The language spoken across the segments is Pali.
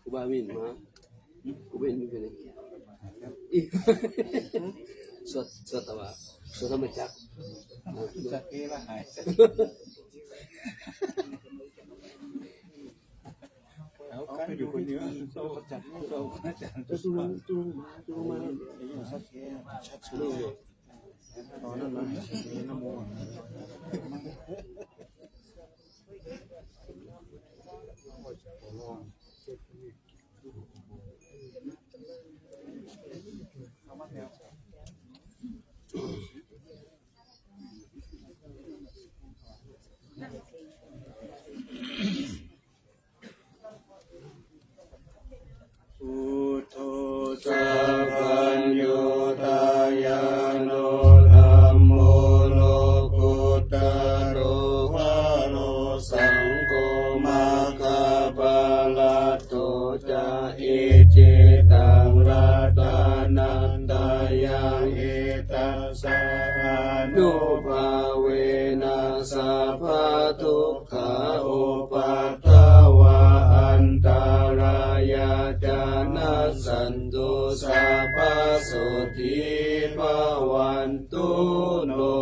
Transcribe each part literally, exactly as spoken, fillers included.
ครูบาวินมา ครูบาวินมีเป็นไง อี สวด สวดตะวา สวดธรรมจักร สักเกละหาย เอากันอยู่คนเดียว โตจัด โตจัด จะสู้ สู้ สู้มา ชัดสุด ตอนนั้นนะ นะโม Buddho ca paññapatā ñāṇo, dhammo lokuttaro varo, saṅgho maggaphalaṭṭho ca, iccettaṃ ratanattayaṃ, etassānubhāvena sabbadukkhā upaddavā antarāyā ca nassantu, sabbasotthī bhavantu no.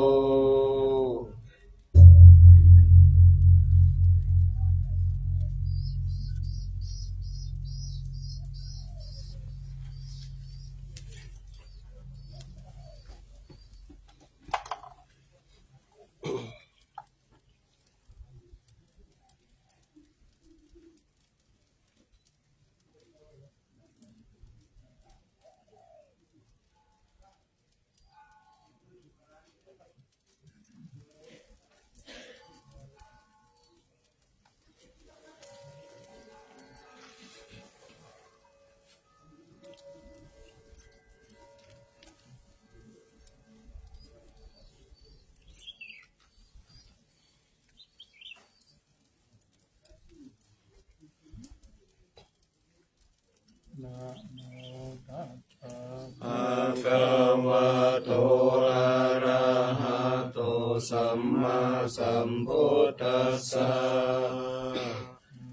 Namo tassa bhagavato arahato sammāsambuddhassa.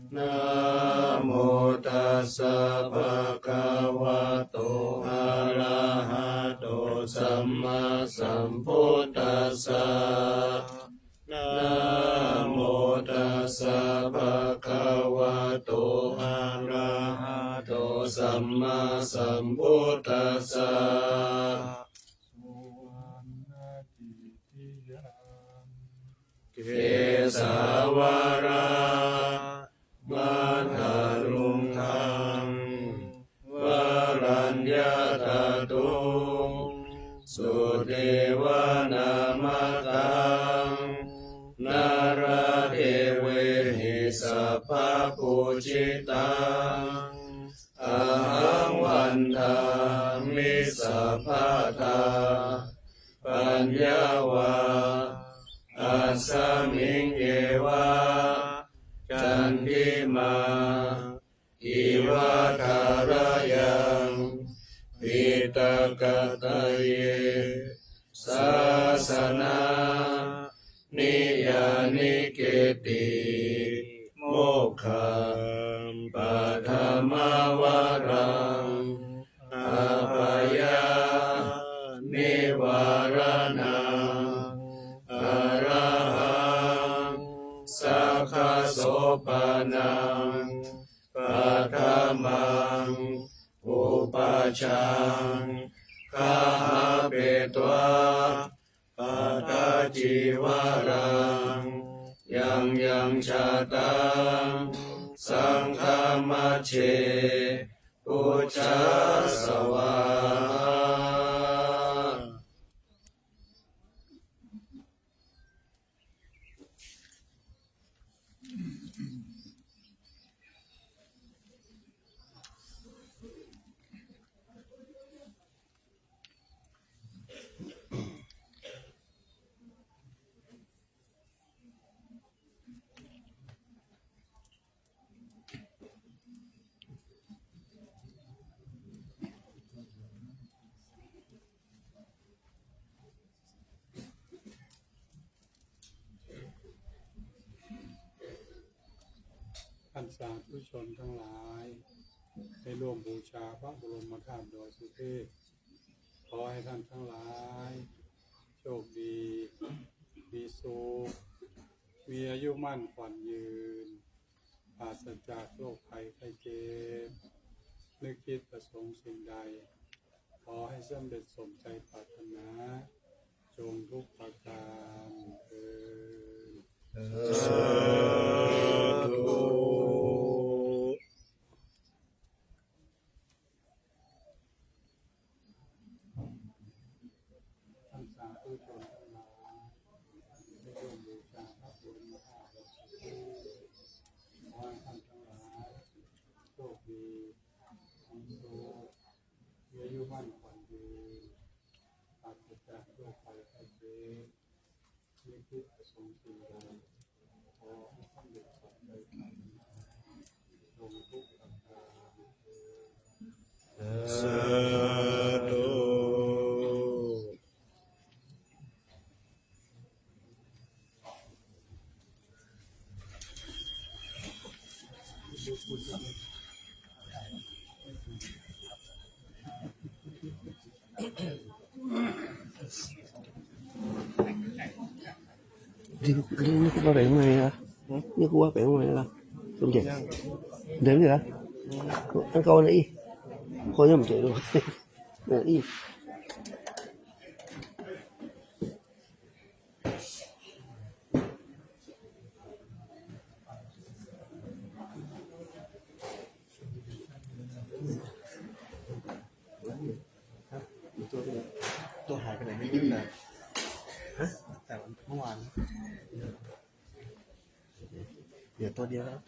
Namo tassa bhagavato arahato sammāsambuddhassa. Namo tassa bhagavato arahato sammāsambuddhassa. Kesavāna mātā luṅgā Ahaṃ vandāmi sabbadā paññā vā asmiṃ eva candimā iva tharayaṃ piṭakattaye sāsana niyānike ti mokkhaṃ paṭhamavaraṃ abhayanivaranaṃ arahaṃ sakkasopanam paṭhamaṃ upajjhaṅgahapetvā paṭhacivaram yaṃ yaṃ jātaṃ saṅghamajjhe pūjasvā. ท่านสาธุชนทั้งหลาย ได้ร่วมบูชาพระบรมธาตุดอยสุเทพ ขอให้ท่านทั้งหลาย โชคดี มีสุข มีอายุมั่นขวัญยืน ปราศจากโรคภัยไข้เจ็บ นึกคิดประสงค์สิ่งใด ขอให้สำเร็จสมใจปรารถนา จงทุกประการเทอญ สาธุ ท่านสาธุชนทั้งหลาย ได้ร่วมบูชาพระบรมธาตุ ขอให้ท่านทั้งหลาย โชคดี มีสุข มีอายุมั่นขวัญยืน ปราศจากโรคภัยไข้เจ็บ นึกคิดประสงค์สิ่งใด ขอให้สำเร็จสมใจปรารถนา จงทุกประการเทอญ สาธุ ဒီ ဒီနေ့ကဘာပဲမလဲလား။ ဟမ်။ ဒီကဘာပဲမလဲလား။ ဆုံးဖြတ်။ ဒါလေလား။ အကောင်းနေ။ ခေါ်ရမကြလို့။ အေး။ ตัวหายไปไหนไม่รู้นะ ฮะ แต่เมื่อวาน เหลือตัวเดียวแล้ว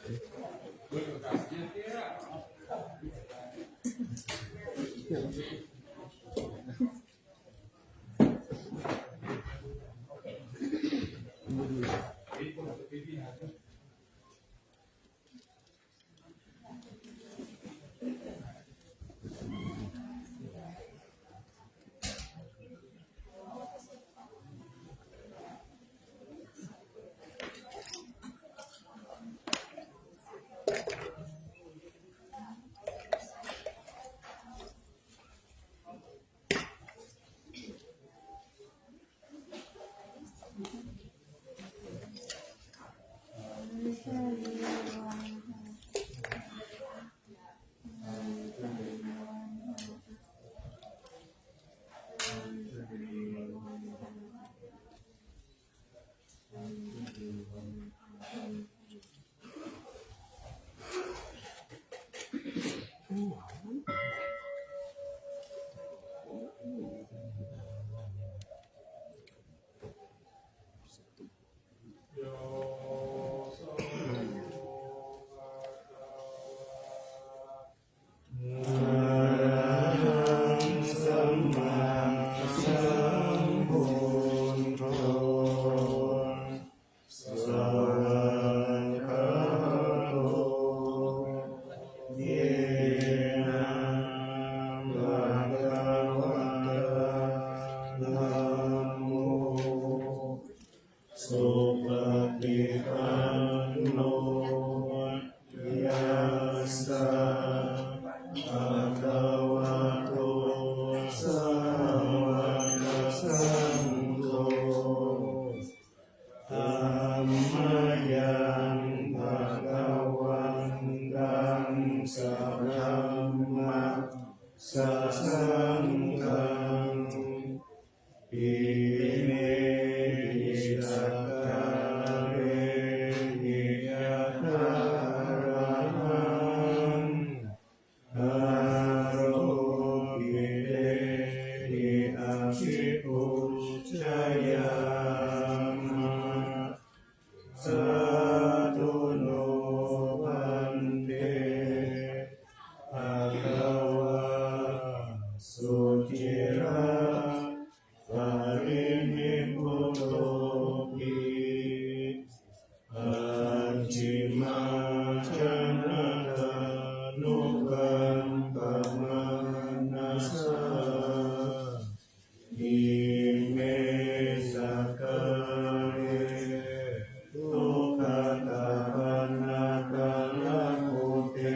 Bhagavato sāvakasaṅgho, dhammayaṃ bhagavantaṃ saddhammassasaṅghaṃ, imehi sakkārehi yathārahaṃ āropitehi abhipūjayāma. Sādhu no bhante bhagavā sucira parinibbutopi, pacchimājana anukampamanasā ime sakkāre duggatapaṇṇākārabhūte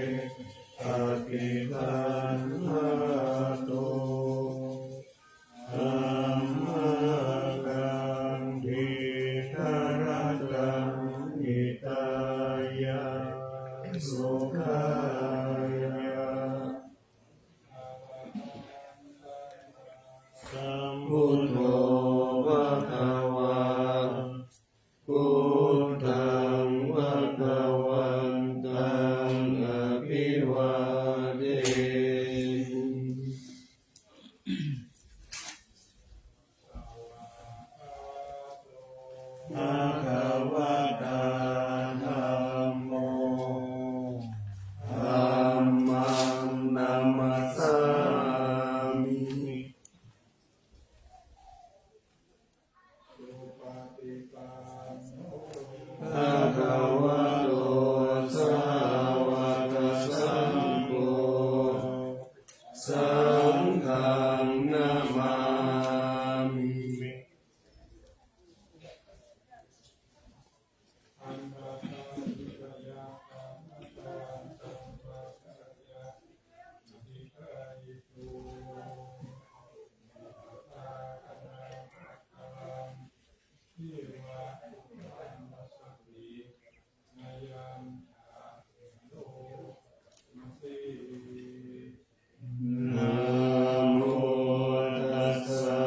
paṭiggaṇhātu amhākaṃ dīgharattaṃ hitāya sukhāya. Sambuddho bhagavā, buddhaṃ bhagavantaṃ abhivādemi. Bhagavatā dhammo, dhammaṃ namassāmi. Bhagavato sāvakasaṅgho, saṅghaṃ namāmi. Namo tassa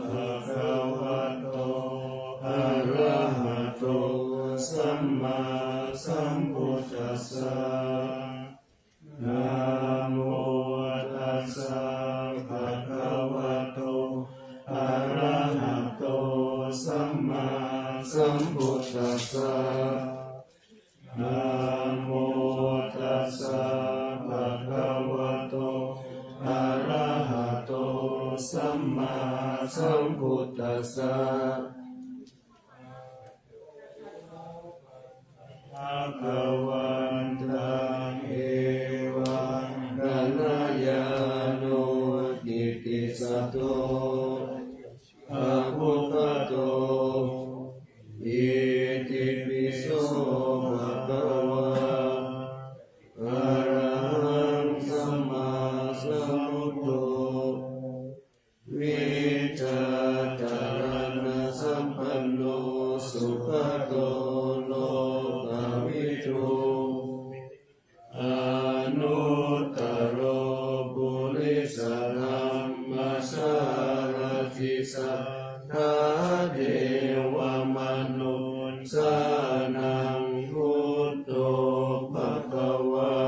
bhagavato arahato sammāsambuddhassa. Namo tassa bhagavato arahato sammāsambuddhassa. Namo tassa bhagavato arahato sammāsambuddhassa. Bhagavantā eva kalyāṇo kittisaddo abbhuggato, itipi so bhagavā arahaṃ sammāsambuddho, vijjācaraṇasampanno sugato lokavidū, anuttaro purisadammasārathi satthā devamanussānaṃ buddho bhagavāti.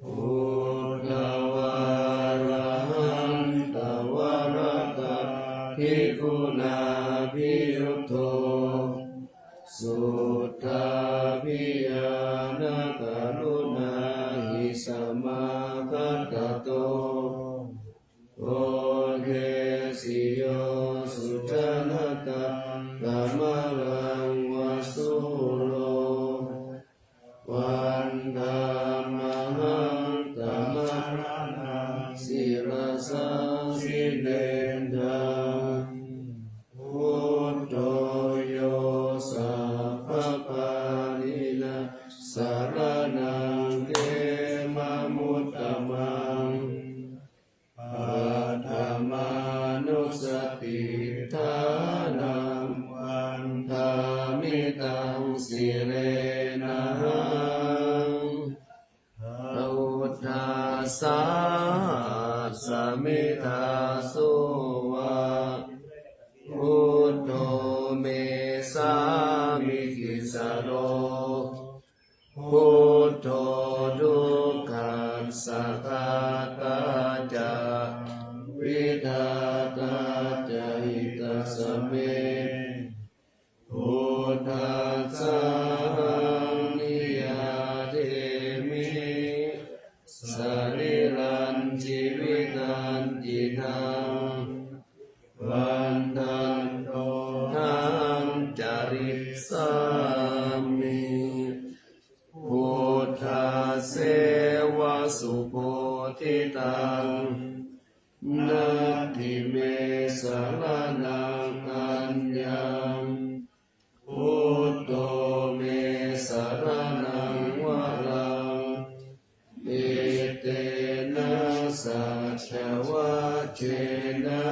Buddhavārahantavaratādiguṇābhiyutto, suddhābhiñāṇakaruṇāhi samāgatatto, bodhesi yo sujanataṃ kamalaṃ va sūro, vandāmahaṃ tamaraṇaṃ sirasā jinendaṃ. paṭiṭṭhānaṃ vandāmi taṃ sirenahaṃ. Buddhassāhasmi dāso va, buddho me sāmikissaro, buddho dukkhassa ghātā ca, vidhātā ca hitassa me. Buddhassāhaṃ niyyādemi sarīrañjīvitañcidaṃ, vandantohaṃ carissāmi buddhasseva subodhitaṃ. Natthi me saraṇaṃ aññaṃ, buddho me saraṇaṃ varaṃ, etena saccavajjena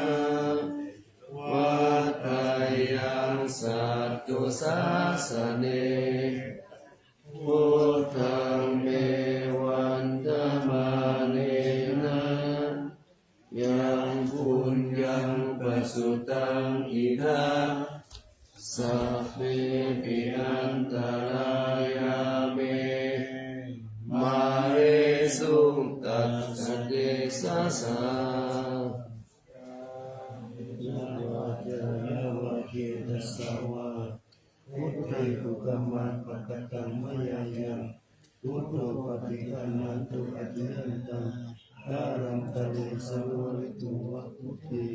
vaḍḍheyyaṃ satthu sāsane. Buddhaṃ me vandamānena yaṃ puññaṃ pasutaṃ idha, sabbepi antarāyā me māhesuṃ tassa tejasā. Kāyena vācāya va cetasā vā, buddhe kukammaṃ pakataṃ mayā yaṃ, buddho paṭiggaṇhatu accayantaṃ, kālantare saṃvarituṃ va buddhe.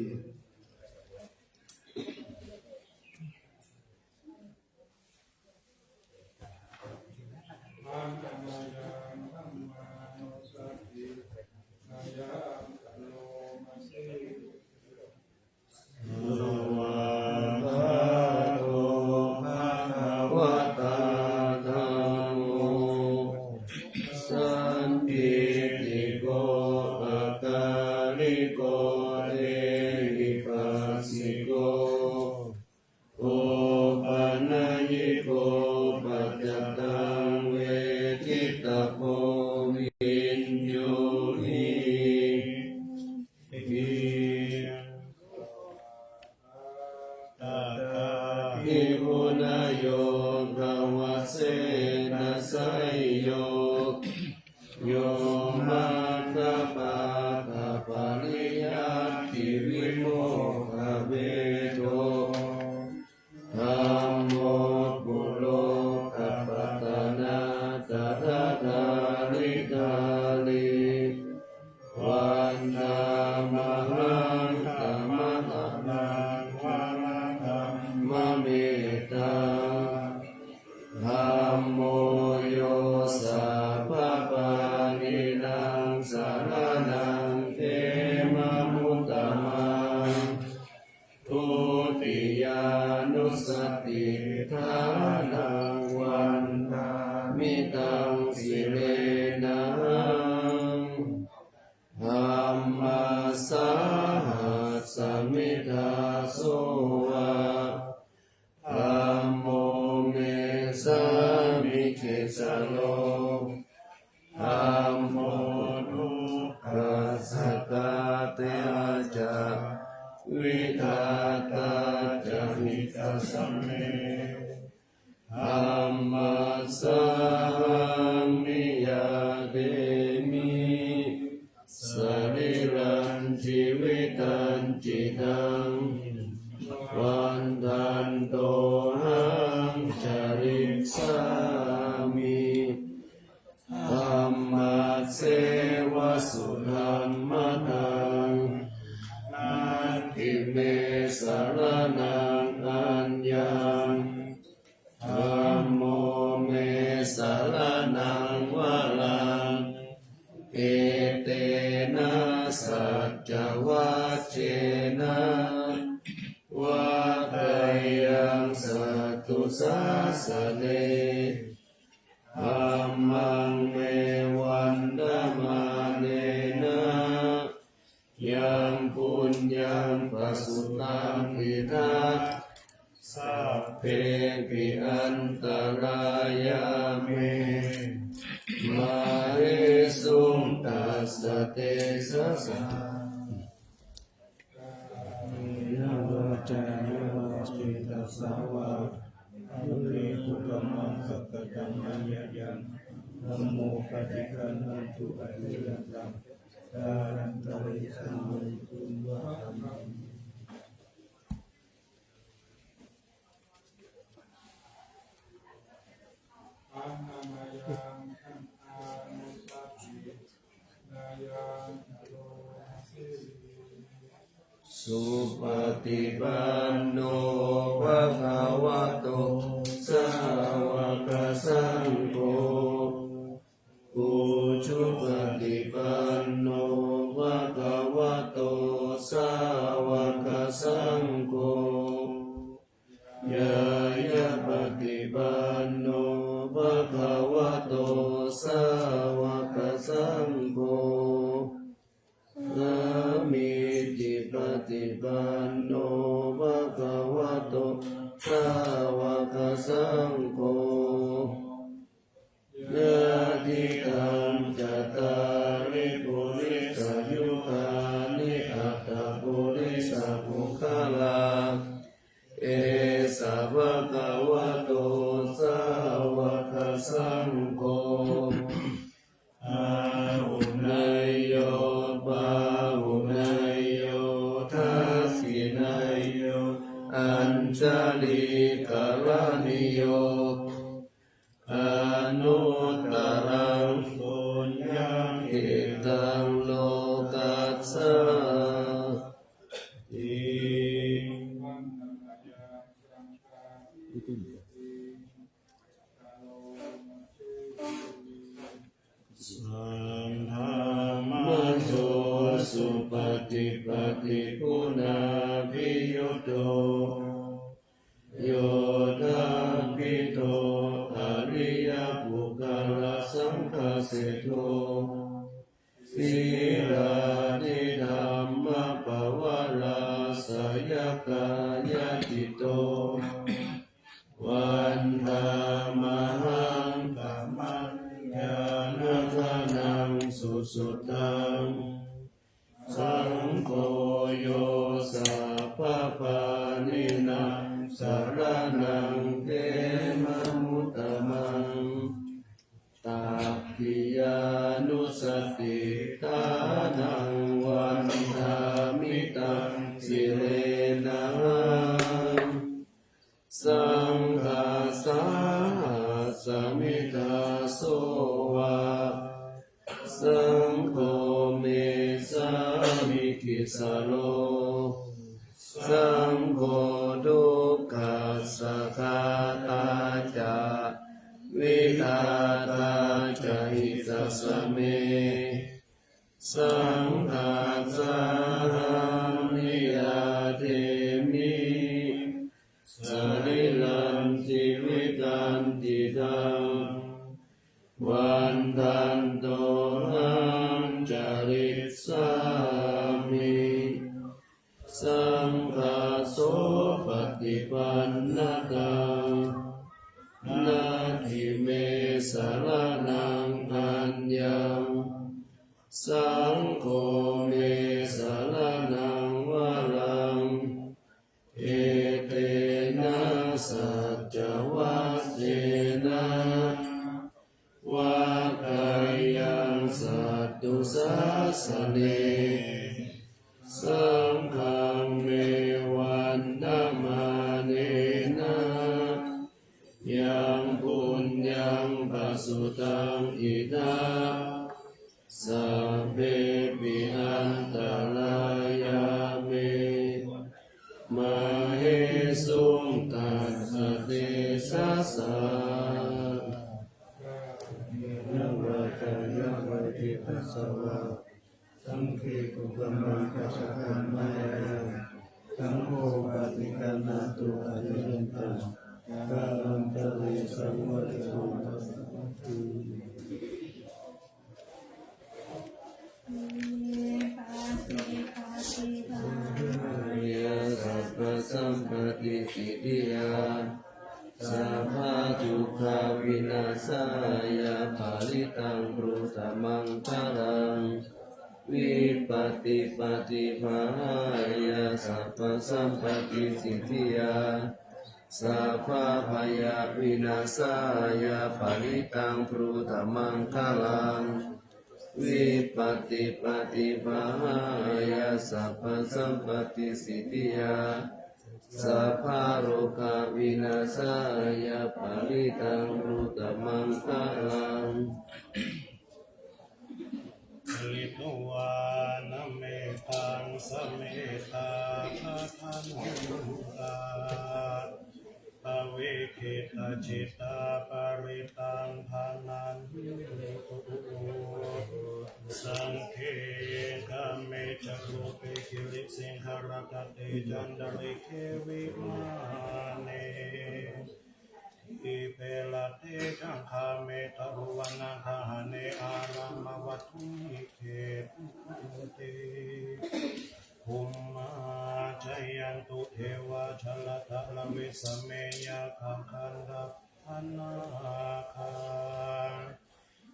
Svākkhāto bhagavatā dhammo, sandiṭṭhiko akāliko ehipassiko, opanayiko paccattaṃ veditabbo viññūhīti. Tathāpi hunayogavasena seyyo, yo maggapākapariyattivimokkhabhedo, dhammo kulokapatanā tathadhārī, vandāmahaṃ tamaharaṃ varadhammametaṃ. Dhammo yo sabbapāṇīnaṃ saraṇaṃ khemamuttamaṃ, dutiyānussatiṭṭhānaṃ vandāmi taṃ sirenahaṃ. Dhammassāhasmi dāso va, dhammo me sāmikissaro, dhammo dukkhassa ghātā ca, vidhātā ca hitassa me. Dhammassāhaṃ niyyādemi sarīrañjīvitañcidaṃ, vandantohaṃ carissāmi dhammasseva sudhammataṃ. Natthi me saraṇaṃ aññaṃ, dhammo me saraṇaṃ varaṃ, etena saccavajjena vaḍḍheyyaṃ satthu sāsane. Dhammaṃ me vandamānena yaṃ puññaṃ pasutaṃ saṅghantiṭṭhā, sabbepi antarāyā me māhesuṃ tassa tejasā. Kāyena vācāya va cetasā vā, bhante kukammaṃ pakataṃ mayā yaṃ, dhammo paṭiggaṇhatu accayantaṃ, kālantare saṃvarituṃ va dhamme. Supaṭipanno bhagavato sāvakasaṅgho, ujupaṭipanno bhagavato sāvakasaṅgho, ñāyapaṭipanno bhagavato sāvakasaṅgho, sāmīcipaṭipanno bhagavato sāvakasaṅgho, yadidaṃ cattāri purisayugāni aṭṭha purisapuggalā, esa bhagavato sāvakasaṅgho, āhuneyyo pāhuneyyo dakkhiṇeyyo añjalikaraṇīyo, anuttaraṃ puññakkhettaṃ lokassāti. Saddhammayo supaṭipattiguṇābhiyutto, yoṭṭhābbidho ariyapuggalasaṅghaseṭṭho, sīlādidhammapavarāsayakāyacitto, vandāmahaṃ tamaññāṇadānaṃ susuddhaṃ. Saṅgho yo sabbapāṇīnaṃ saraṇaṃ khemamuttamaṃ, tattiyānussatiṭṭhānaṃ vandāmi taṃ sirenahaṃ. Saṅghassāhasmi dāso va, saṅgho me sāmikissaro, saṅgho dukkhassa ghātā ca, vidhātā ca hitassa me. Saṅghassāhaṃ niyyādemi sarīrañjīvitañcidaṃ, vandantohaṃ carissāmi saṅghassopaṭipannataṃ. Natthi me saraṇaṃ aññaṃ, saṅgho me saraṇaṃ varaṃ, etena saccavajjena vaḍḍheyyaṃ satthu sāsane. Saṅghaṃ me vandamānena yaṃ puññaṃ pasutaṃ idha, sabbepi antarāyā me māhesuṃ tassa tejasā. Kāyena vācāya va cetasā vā, saṅghe kukammaṃ pakataṃ mayā yaṃ, saṅgho paṭiggaṇhatu accayantaṃ, kālantare saṃvarituṃ va dhamme. sampattisitthiyā sabbadukkhavināsāya parittaṃ brūtha maṅgalaṃ. Vipattipaṭibāhāya sabbasampattisiddhiyā sabbabhayavināsāya parittaṃ brūtha maṅgalaṃ. Vipattipaṭibāhāya sabbasampattisiddhiyā sabbarogavināsāya parittaṃ brūtha maṅgalaṃ. Pharitvāna mettaṃ sametā bhadantā avikkhittacittā parittaṃ bhaṇantu. Sagge kāme ca rūpe girisikharataṭe cantalikkhe vimāne dīpe raṭṭhe ca gāme taruvanagahane āramawaṭṭhahune gehavatthumhi khette bhummā cāyantu devā jalathalavisame yakkhagandhabbanāgā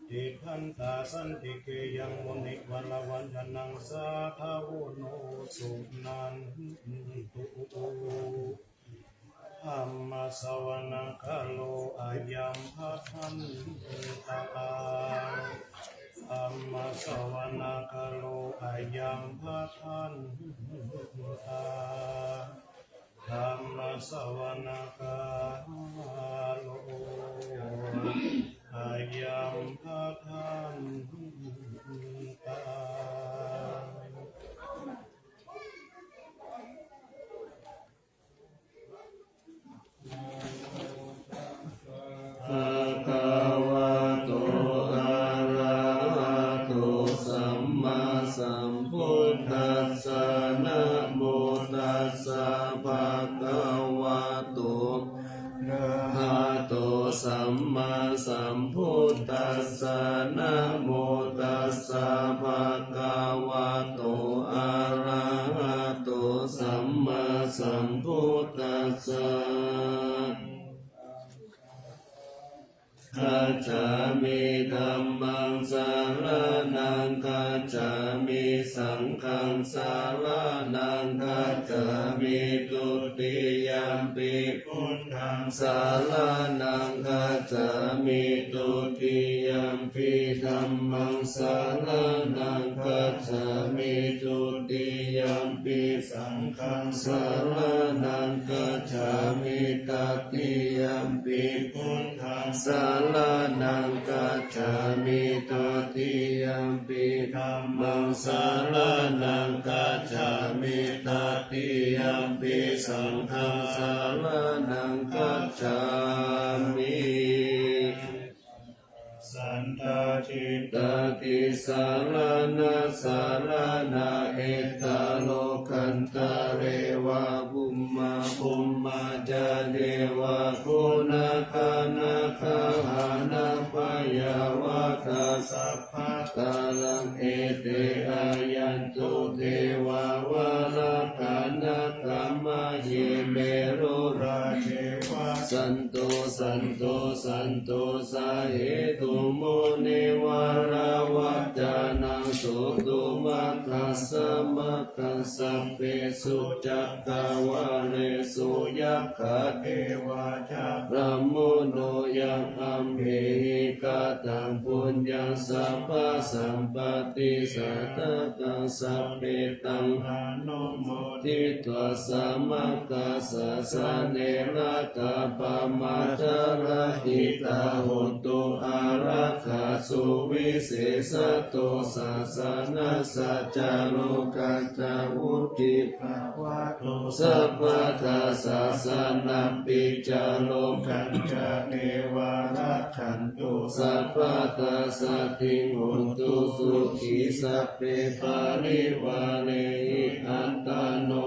tiṭṭhantā santike yaṃ munivaravacanaṃ sādhavo no suṇantu. Dhammassavanakālo ayambhadantā. Dhammassavanakālo ayambhadantā. Dhammassavanakālo ayambhadantā. Bhagavato arahato sammāsambuddhassa. Namo tassa bhagavato arahato sammāsambuddhassa. Namo tassa bhagavato arahato sammāsambuddhassa. Gacchāmi. Dhammaṃ saraṇaṃ gacchāmi. Saṅghaṃ saraṇaṃ gacchāmi. Dutiyampi buddhaṃ saraṇaṃ gacchāmi. Dutiyampi dhammaṃ saraṇaṃ gacchāmi. Dutiyampi saṅghaṃ saraṇaṃ gacchāmi. Tatiyampi buddhaṃ saraṇaṃ gacchāmi. Tatiyampi dhammaṃ saraṇaṃ gacchāmi. Tatiyampi saṅghaṃ saraṇaṃ gacchāmi. Satta citta tisaraṇa saraṇā. Etha lokantare va bhummā bhummā ca devā guṇagaṇagahānā payāvātā sabbattā. Ete āyantu devā valakanakamāye merurāje vasanto santo santo sahetu munivaravacanaṃ sutuvā. Kassapakkassapesu cakkavāḷesu yakkhā devā ca brahmuno yaṃ amhehi kataṃ puññaṃ sabbasampattisiddhiyā taṃ sabbe taṃ anumoditvā samaggāsasane laddhāpamaṅgalahitāhu. Ārakkha suvisesato sāsanassa ca lokassa vuḍḍhī bhavatu sabbadā. Sāsanampi ca lokañca devā rakkhantu sabbadā. Saddhiṃ hotu sukhī sabbe parivārehi. Attano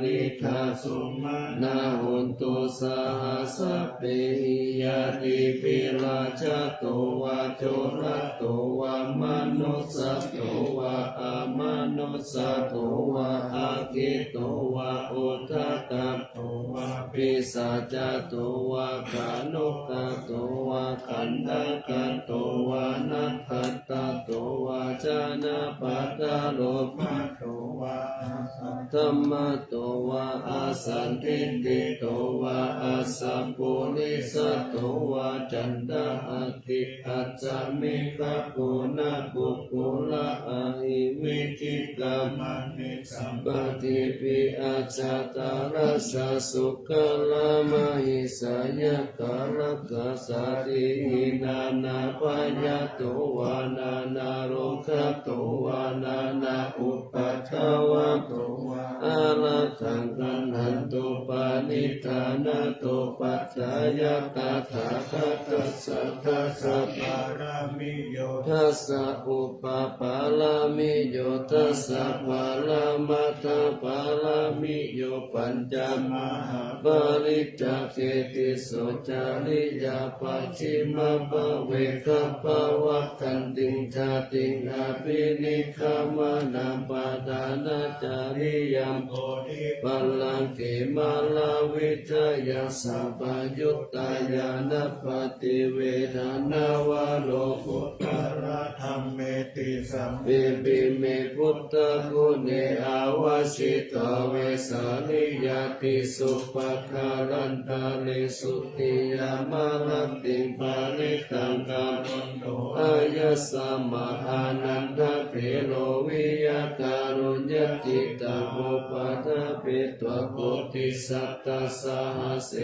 Ittha sumanā hontu saha sabbehi ñātibhi, rājato vā corato vā manussato vā amanussato vā aggito vā udakato vā pisācato vā khāṇukato vā kaṇṭakato vā nakkhattato vā janapadarogato vā asaddhammato vā asandiṭṭhito vā asappurisato vā caṇḍahatthi-accamikukkura-ahi-vicchika-maṇi-sampādīpi ajātaracchasūkaramahiṃsa yakkha-rakkhasādīhi nānābhayato vā nānārogato vā nānāupaddavato vā ārakkhaṃ gaṇhantu paṇidhā. Nāthopaṭṭhāya tathāgatassa dasa pāramiyo dasa upapāramiyo dasa paramatthapāramiyo pañca mahāpariccāge tisso cariyā pacchimabhave gabbhāvakkantiṃ jātiṃ abhinikkhamanaṃ padhānacariyaṃ bodhipallaṅke māravijayaṃ sabbaññutañāṇappaṭivedhaṃ nava lokuttaradhamme ti sabbepime buddhaguṇe āvajjitvā vesāliyā tīsu pākārantaresu tiyāmarattiṃ parittaṃ karonto āyasmā ānandatthero viya kāruññacittaṃ upaṭṭhapetvā bodhisattasāhasena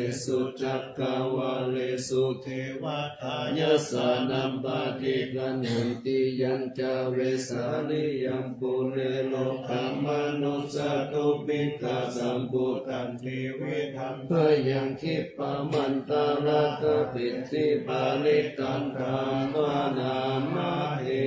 cakkavāḷesu devatā yassāṇaṃ paṭiggaṇhanti yañca vesāliyaṃ pure rogāmanussadubbhikkhasambhūtantividhaṃ bhayaṃ khippamantarattapittiparittaṃ taṃ bhaṇāma he.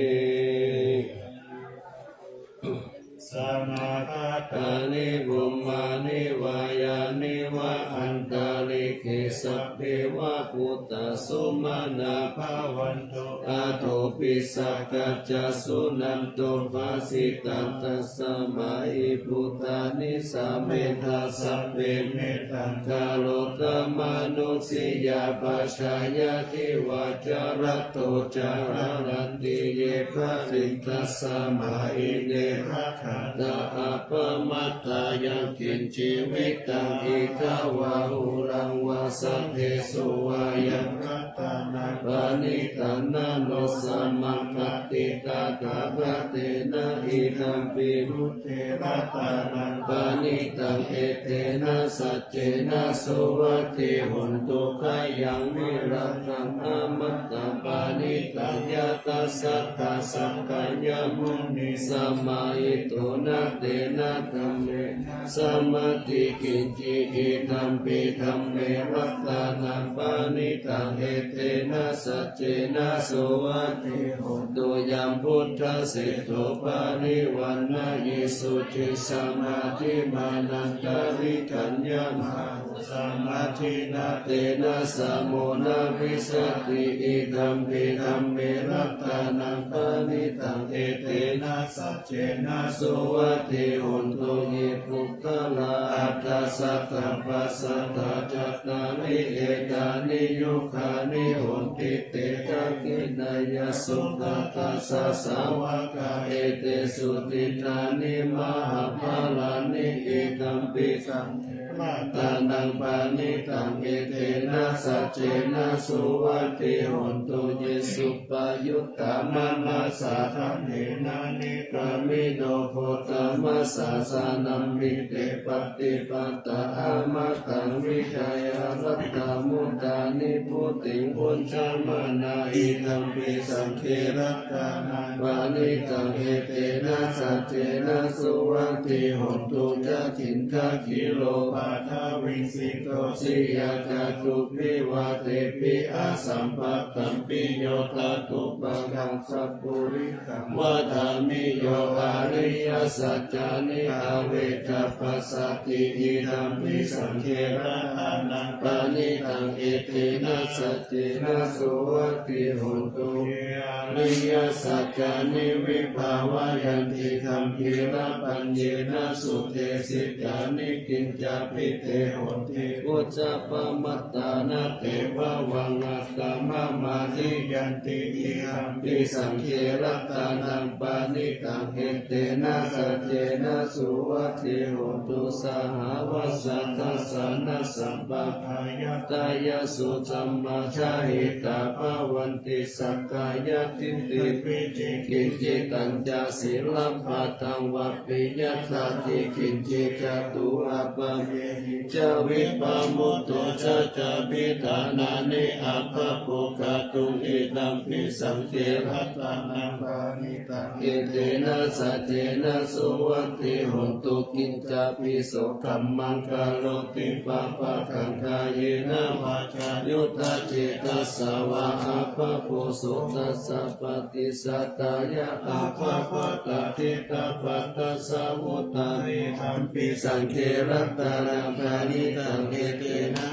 Samāgatāni bhummāni vā yāni va antalikkhe sabbeva bhūtā sumanā bhavantu athopi sakkacca suṇantu bhāsitaṃ. Tasmā hi bhūtā nisāmetha sabbe mettaṃ karotha mānusiyā pajāya divā ca ratto ca haranti ye baliṃ tasmā hi ne rakkhatha appamattā. Yaṃ kiñci vittaṃ idha vā huraṃ vā saḍḍhesu vā yaṃ ratanaṃ paṇītaṃ na no samaṃ atthi tathāgatena idampi buddhe ratanaṃ paṇītaṃ etena saccena suvatthi hotu. Khayaṃ virataṃ amataṃ paṇītaṃ yadajjhagā sakyamunī samāhito na tena dhammena samatthi kiñci idampi dhamme ratanaṃ paṇītaṃ etena saccena suvatthi hotu. Yam buddhaseṭṭho parivaṇṇayī suciṃ samādhimānantarikaññamāhu samādhinā tena samo na vijjati idampi dhamme ratanaṃ paṇītaṃ etena saccena suvatthi hotu. Ye puggalā aṭṭha sataṃ pasaṭṭhā cattāri etāni yugāni honti te dakkhiṇeyyā sugatassa sāvakā etesu dinnāni mahapphalāni idampi saṅghe ratanaṃ paṇītaṃ etena saccena suvatthi hotu. Ye suppayuttā manasā daḷhena nikkāmino gotamasāsanamhi te pattipattā amataṃ vigayha laddhā mudhā nibbutiṃ bhuñjamānā idampi saṅghe ratanaṃ paṇītaṃ etena saccena suvatthi hotu. Yathindakhīlo aṭṭhavīsito siyā catūbhi vātebhi asampakampiyo, tathūpakaṃ sappurisaṃ vadāmi, yo ariyasaccāni avecca passati, idampi saṅghe ratanaṃ paṇītaṃ, etena saccena suvatthi hotu. Ye ariyasaccāni vibhāvayanti gambhīrapaññena sudesitāni, kiñcāpi te honti vusappamatā, na te bhavaṃ aṭṭhamamādiyanti, idampi saṅghe ratanaṃ paṇītaṃ, etena saccena suvatthi hotu. Sahāvassa dassanasampadāya, tayassu dhammacārikā bhavanti, sakkāyadiṭṭhi vicikicchitañca, sīlabbataṃ vāpi yadatthi kiñci, catūhapāyehi ca vippamutto, cha cābhiṭhānāni abbhabbo kātuṃ, idampi saṅghe ratanaṃ paṇītaṃ, etena saccena suvatthi hotu. Kiñcāpi so kammaṃ karoti pāpakaṃ, kāyena vācāyuda cetasā vā, abbhabbo so tassa paṭicchadāya, abbhabbatā diṭṭhapadassa vuttā, idampi saṅghe ratanaṃ paṇītaṃ, etena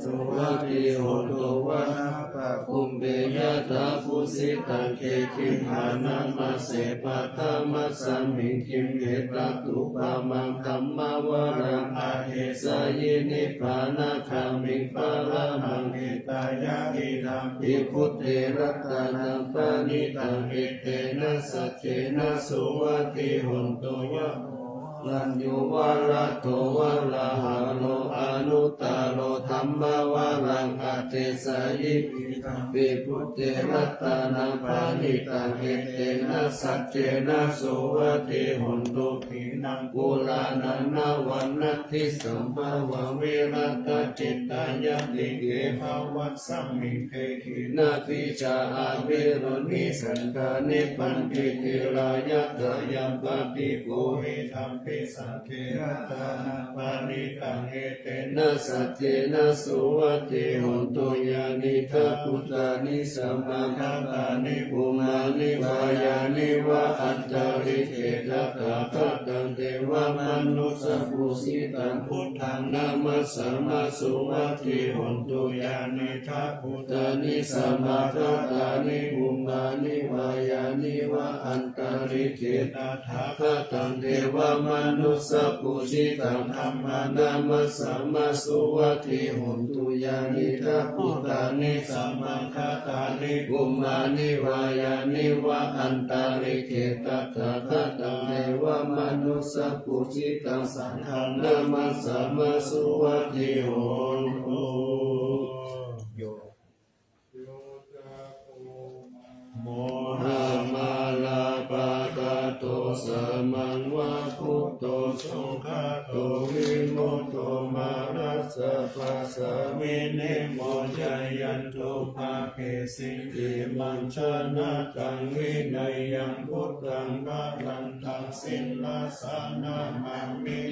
suvatthi hotu. Vanappagumbe yathā phussitaṃ, khemiyamassāyujaguṃ, paṭhamasmiṃ khemiyā tathūpamaṃ, dhammavaraṃ adesayi, nibbānagāmiṃ paramaṃ hitāya, idampi buddhe ratanaṃ paṇītaṃ, etena saccena suvatthi hotu. Yamo vaññū varato varāharo, anuttaro dhammavaraṃ adesayi, idampi buddhe ratanaṃ paṇītaṃ, etena saccena suvatthi hotu. Khīṇaṃ purāṇaṃ navaṃ natthi sambhavaṃ, virattacittāyatike bhavasmiṃ, te khīṇabījā avirūḷhichandā, nibbanti dhīrā yathāyampadīpo, idampi saṅghe ratanaṃ paṇītaṃ, etena saccena suvatthi hotu. Yānīdha bhūtāni samāgatāni, bhummāni vā yāni va antalikkhe, tathāgataṃ devamanussapūjitaṃ, buddhaṃ namassāma suvatthi hotu. Yānīdha bhūtāni samāgatāni, bhummāni vā yāni va antalikkhe, tathāgataṃ devamanussapūjitaṃ, dhammaṃ namassāma suvatthi hotu. Yānīdha bhūtāni samāgatāni, bhummāni vā yāni va antalikkhe, tathāgataṃ devamanussapūjitaṃ, saṅghaṃ namassāma suvatthi hotu. Mohamālāpakaṭṭho, sāmaṃ va buddho sugato, vimutto mārassa pāsā, vinimocayanto pāpesi. Imaṃ janataṃ vinayaṃ, buddhaṃ varantaṃ, sirasā namāmi.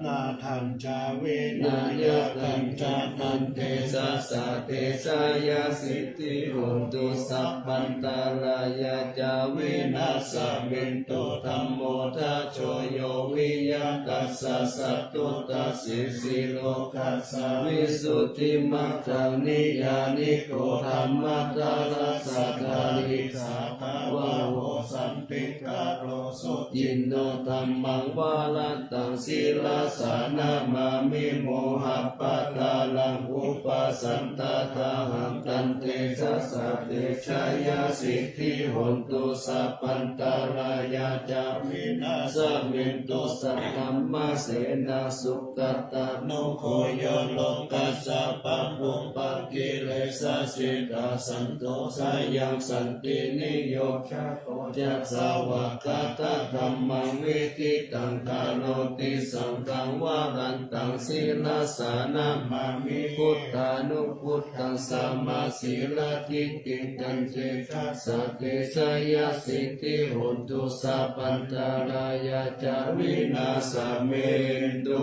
Nāthañca vināyakañca, tantejasā te jayasiddhi hotu. Sabbantarāyā ca vināsamentu, dhammo dhajo yo viya tassa, satthu dassesi lokassa. Visuddhimaggaṃ niyyāniko, dhammadharassa dhārī, sātāvaho santi karo suciṇṇo. Dhammaṃ varantaṃ sirasā namāmi, mohappadālaṃ upasaṅkhatāhaṃ, tantejasā te jayasiddhi hotu. Sabbantarāyā ca vināsamentu, saddhammasenā sugatānugo yo, lokassa pāpūpakilesajetā, santo sayaṃ santiniyo yassa vā, kātadhammaṃ viditaṃ karoti. Saṅghaṃ varantaṃ sirasā namāmi, buddha anubuddhaṃ, sammāsīladiṭṭhiṃ, tantejasā te jayasiddhi hotu, sabbantarāyā ca vināsamentu.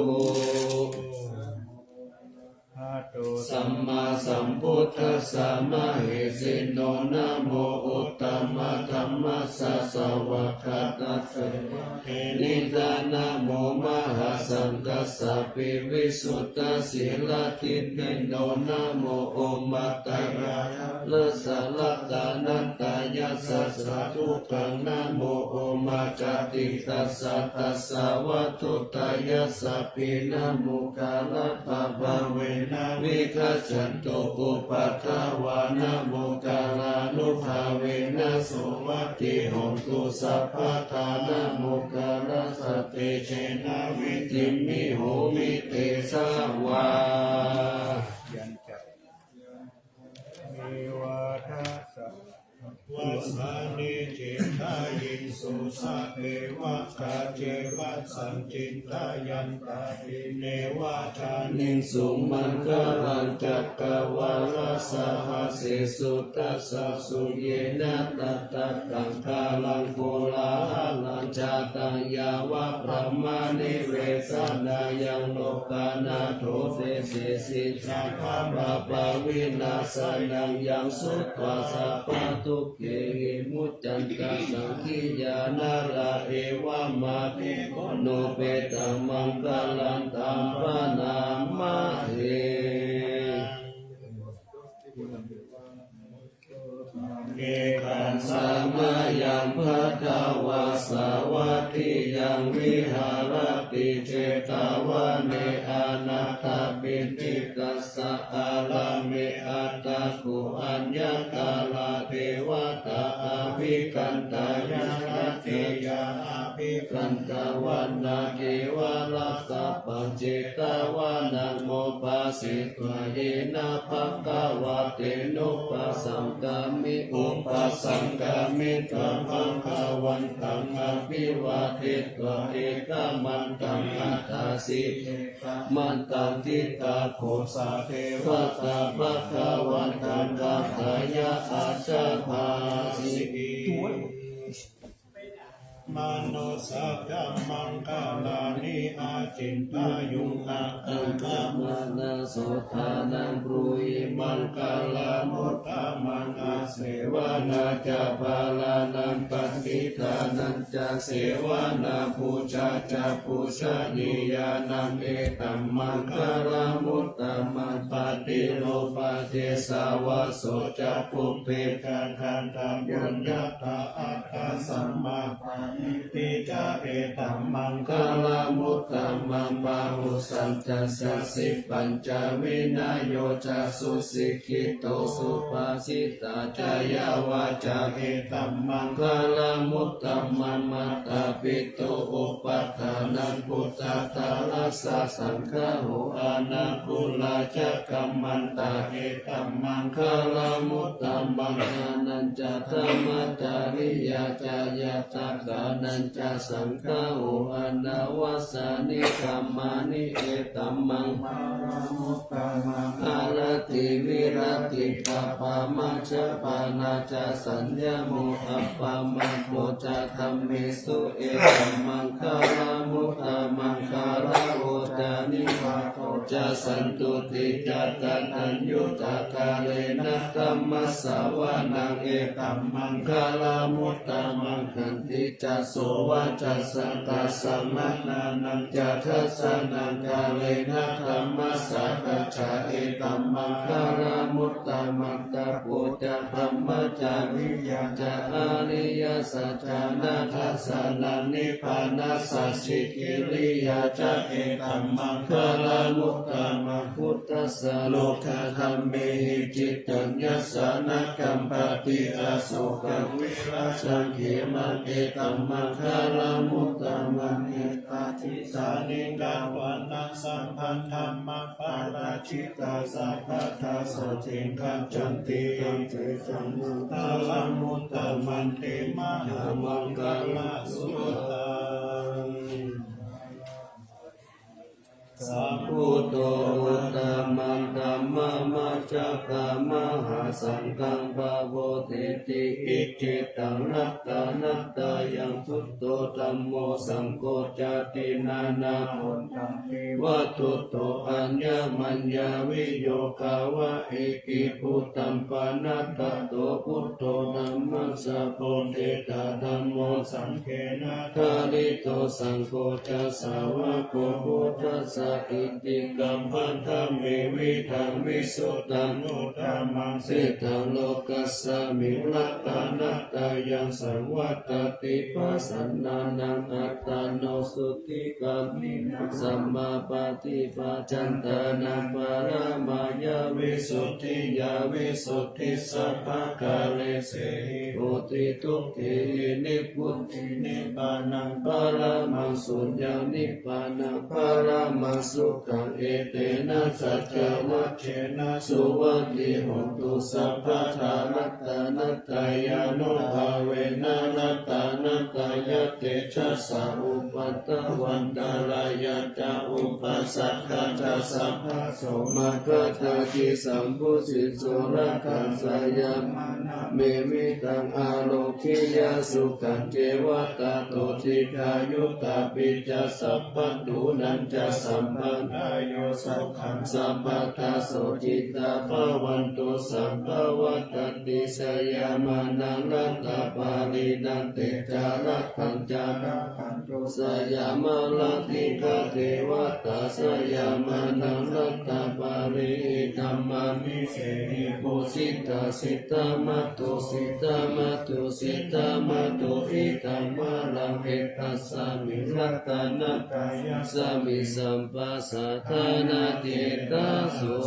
Sammāsambuddhassa mahesino, namo uttamadhammassa svākkhātasseva tenidha, namo mahāsaṅghassāpi visuddhasīladiṭṭhino, namo omātyāra ssa ratanattayassa sādhukaṃ, namo omakātītassa tassa vatthuttayassapi, namokārappabhāvena vigacchantu upaddavā, namokārānubhāvena suvatthi hotu sabbadā, namokārassa tejena vidhimhi homi tejavā. Nivādassa vasāni cittayiṃsu, sadevakā ceva saṃcittayantā, neva jānesuṃ maṅgalañca kavalāsahasesu. Dasasu yena tattha kaṅkaraṃ, kolāhalañca taññāva brahmanivesanāyaṃ, lokānato desesi sabbapāpavināsanaṃ, yaṃ sutvā sabbadukkhena muccanti saṅkhiyaṃ narā, evamādiguṇūpetā maṅgalantaṃ bhaṇāma he. Ekaṃ samayaṃ bhagavā sāvatthiyaṃ viharati jetavane anāthapiṇḍikassa ārāme. Atha kho aññākāra devatā abhikkantā, ñātiyā abhikkantā, vanā kevalakappaṃ jetavanaṃ obhāse tvā. Yena bhagavā tenupasaṅkami, upasaṅkamitvā bhagavantaṃ abhivādetvā ekamantaṃ aṭṭhāsi. Ekamantaṃ ṭhitā kho sā devatā bhagavantaṃ patthaññā ācikkhati. Manussakammamaṅgalāni acintayuṃ, attamanā sotthānaṃ brūhi maṅgalamuttamaṃ. Asevanā ca bālānaṃ paṇḍitānañca sevanā, pūjā ca pūjanīyānaṃ etammaṅgalamuttamaṃ. Paṭirūpadesavāso ca pubbe ca katapuññatā, attasammā paṇidhi ca etammaṅgalamuttamaṃ. Bāhusaccañca sippañca vinayo ca susikkhito, subhāsitā ca yā vācā etammaṅgalamuttamaṃ. Mātāpituupaṭṭhānaṃ puttadārassa saṅgaho, anākulā ca kammantā etammaṅgalamuttamaṃ. Dānañca dhammacariyā ca ñātakānañca saṅgaho, anavajjāni kammāni etammaṅgalamuttamaṃ. Āratī viratī pāpā majjapānā ca saññamo, appamādo ca dhammesu etammaṅgalamuttamaṃ. Gāravo ca nivāto ca santuṭṭhī ca kataññutā, kālena dhammassavanaṃ etammaṅgalamuttamaṃ. Khantī ca sovacassatā samaṇānañca dassanaṃ, kālena dhammasākacchā etammaṅgalamuttamaṃ. Tapo ca brahmacariyā ca ariyasac cāna dassanaṃ, nibbānasacchikiriyā ca etammaṅgalamuttamaṃ. Phuṭṭhassa lokadhammehi cittaṃ yassa na kampati, asokaṃ virajaṃ khemaṃ etammaṅgalamuttamaṃ. Etādisāni katvāna sabbatthamaparājitā, sabbattha sotthiṃ gacchanti, tantesaṃ maṅgalamuttamanti, mahāmaṅgalasuttaṃ. Sambuddho uttamaṃ dhammam Saṅghaṃ mahāsaṅghaṃ pavattiti icchitaṃ ratanattayaṃ. Buddho dhammo saṅgho cāti nānāpuññakkhettaṃ. Vatthuto aññamaññaviyogā va ekibhūtaṃ pāṇadato buddho dhammassa bodhiṭṭhā dhammo saṅghena dhārito saṅgho ca sāvako buddhassa iti kabbada me vidaṃ visuddhaṃ uttamaṃ sīlaṃ lokasmiṃ ratanattayaṃ saṃvattati. Pasannānaṃ attano sotthi gāmino sammāpaṭipadantānaṃ paramāya visuddhiyā visuddhisabhākāresehi hoti. Dukkhāhi nibbuti nibbānaṃ paramaṃ suññaṃ nibbānaṃ paramaṃ sukhaṃ. Etena saccavajjena suvatthi hotu sabbadā. Ratanattayānubhāvena ratanattayatejasā upaddavaantarāyā ca upasaṅkā ca sabbā somāgatā. Disambujjhiso rakkhaṃ sāyamānā me vidaṃ ārogyā sukhañceva tato dīghāyutā pi ca sabbadhunañca sampadayo sukhaṃ sabbadā. Sukhitā bhavantu sabbā. Vattanti seyyamanārataparittaṃ. Te ca rakkhanti rakkhantu seyyamanā. Dīghā devatā seyyamanārataparittaṃ. Mā mi sehi pūjitā sitā mā tu sitā mā tu sitā mā tu idaṃ varaṃ etasmiṃ ratanattayasmiṃ sabbasatthānātedaso.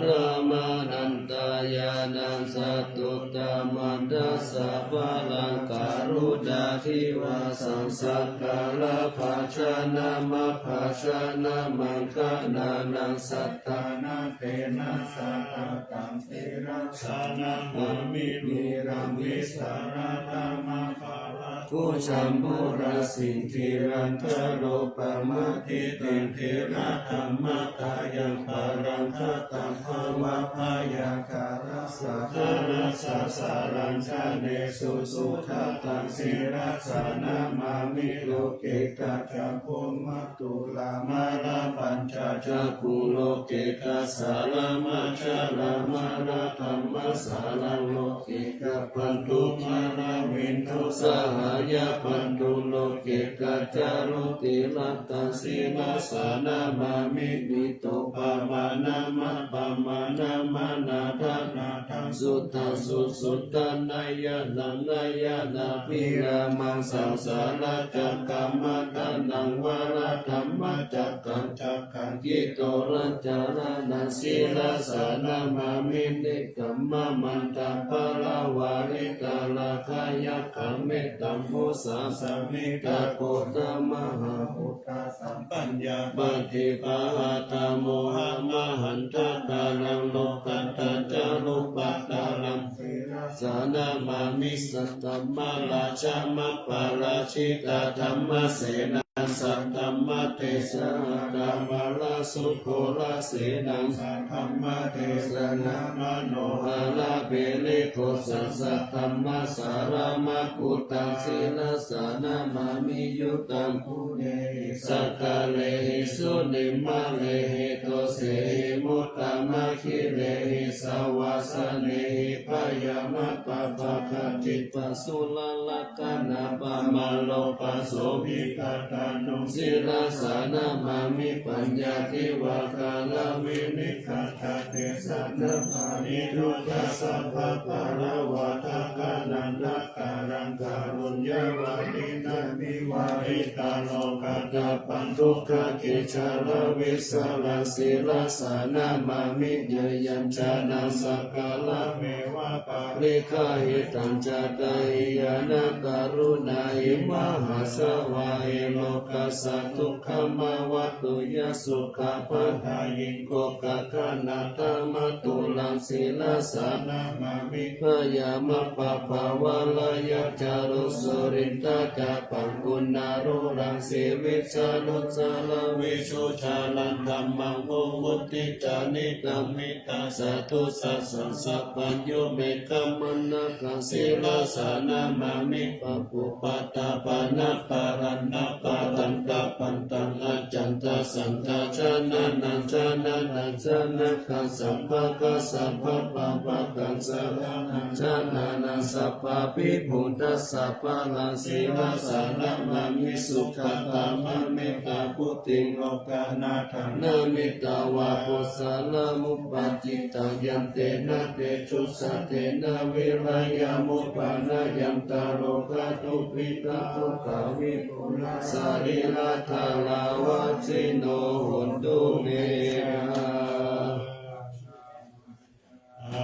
Rāmanandañāṇaṃ sattuttamaṃ dasabalaṃ kāruññadivasam sakkarabhajanamabhajanamaṅgalānaṃ sattanatena sattataṃ sirasā namāmi nirāmi saradhammakkhala bhujambūrasiṅghibandharūpamadityaṃ theradhammatayaṃ balaṃ gatagā vabbhayākarasaharakkhasaraṃ janesu sukhataṃ sirasā namāmi. Loke gajjambhū matulā mārapañcacakkhuṃ loke gajjālamajarāmaraddhammajālaṃ loke gabbaṃ tumhāraviṃ dussāhayabandhuṃ loke gajjagopinatthaṃ sirasā namāmi. Vītarūpamanāmappamāṇamanāthanāthaṃ suddhaṃ susuddhaṃ nayanāṃ nayanābhirāmaṃ saṃsāracakkamataṇhaṃ varadhammacakkaṃ cak khaṃ cittavaraṃ caraṇaṃ sirasā namāmi. Nekkhammamandaparavāritaratṭhayakkhaṃ mettambusekaṃ samītagotamadhammodātaṃ paññāpadīpahatthamohamahantādhāraṃ lokuttarañca rūpattaraṃ sirasā namāmi. Saddhammarājamaparājitaṃ dhammasenaṃ saddhammatejasattha mārasūkarasenaṃ saddhammatejasattha manoharaṃ piripussam saddhammasāraṃ makkuthaṃ sirasā namāmi. Uttamaguṇehi sakkārehi sunimmānehi dosehi muttamanāgirehi savāsanehi bhayamappabbākaccippasurārakkhaṇappamalokasomikattānuṃ sirasā namāmi. Paññādhivakaraṃ vinigatatesaṃ dhammaviduddasabbapāṇavādākaṇātakaraṃ kāruññavādīnaṃ vivaritaṃ lokadhammaṃ dukkhakicchāravisāraṃ sirasā namāmi. Yayañcanaṃ sakkārameva pariggāhitaṃ cātayānakaruṇāhi mahāsavāhi lokassa dukkhamāvattu ya sukhābhātayiṃ gokkhaganathamatulaṃ sirasā namāmi. Bhayamappabbāvaraṃ Yajjhaluṃ sulindhacchakkhamaṃ uṇṇāluṃ sīvissarūsaraṃ visuddhacāraṃ dhammaṃ vimuccitānekavividhāni cupaddavāni taṃ tumhehi sabbañño me khamaṃ. Sīlassa namāmi pāpūpaṭṭhapānabharaṃ nāparaṃ accantaṃ saṇṭhānaṃ janānaṃ janakasabhakasabbapāpakaṃ sabbanānaṃ janānaṃ sabbābhī buddhassa pālaṃ. Sīlassa namāmi sugatāmaṃ mettambusekaṃ lokanathānaṃ namitvā kusalamuppakittaṃ yantena tejasā tena virayamupayanti rogā dubhikkhā sokā vipurā sārīradhārā vajjino hontu me.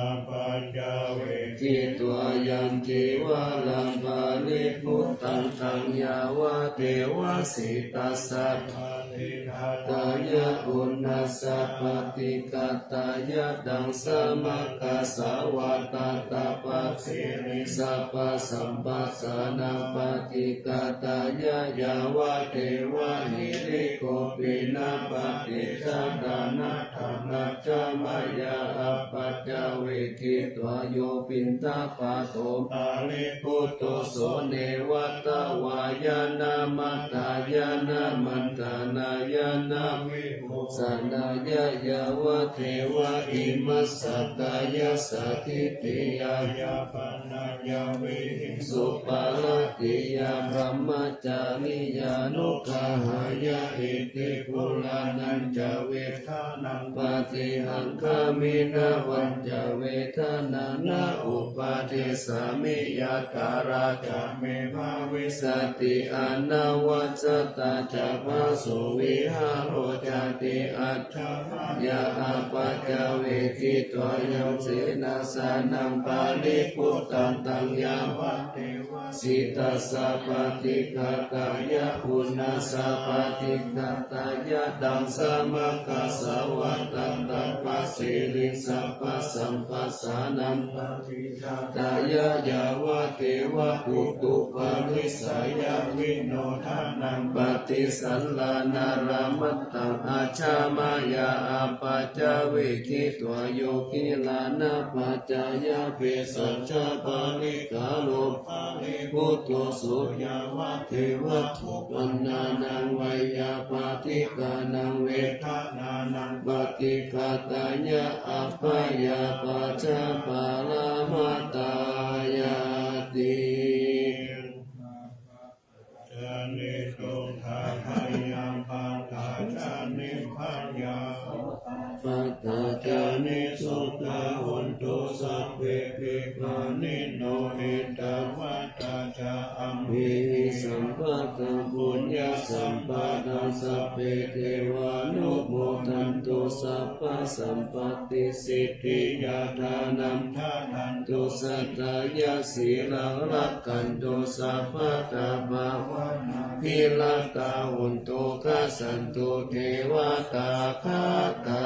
Apaccavekkhitvā yaṃ cīvaraṃ paribhuttaṃ taṃ yāvadeva sītassa paṭighātāya uṇhassa paṭighātāya taṃ samaggāsvātātapasiriṃ sabbasamphassānaṃ paṭighātāya yāvadeva hirikopinapaṭicchādanatthaṃ ajja mayā apaccavekkhitvā yo piṇḍapāto paribhutto so neva davāya na madāya na maṇḍanāya na vibhūsanāya yāvadeva imassa kāyassa ṭhitiyā yāpanāya vihiṃsuparatiyā brahmacariyānuggahāya iti purāṇañca vedanaṃ paṭihaṅkhāmi navañca vedanā na uppādessāmi yathāladdhaṃ me bhavissati anavajjatā ca phāsuvihāro cāti ajja mayā apaccavekkhitvā yaṃ senāsanaṃ paribhuttaṃ taṃ yāvadeva sītassa paṭighātāya uṇhassa paṭighātāya taṃ samaggāsvātātapasiriṃ sabbasamphassānaṃ paṭighātāya yāvadeva putthuparisayavinodanaṃ paṭisallānārāmattaṃ ajja mayā apaccavekkhitvā yo gilānapaccayabhesajjaparikkhāro paribhutto so yāvadeva opanānaṃ veyyābādhikānaṃ vedanānaṃ paṭighātāya abyāpajjhaparamatāyāti. Ca niddukkhā bhayappattā ca nibbhayā sokappattā ca nissokā hontu sabbepi pāṇino. Ettāvatā ca amhehi sambhataṃ puññasampadaṃ sabbe devānumodantu sabbasampattisiddhiyā. Dānaṃ dadantu saddhāya sīlaṃ rakkhantu sabbadā bhāvanābhiratā hontu kaccantu devatāgatā.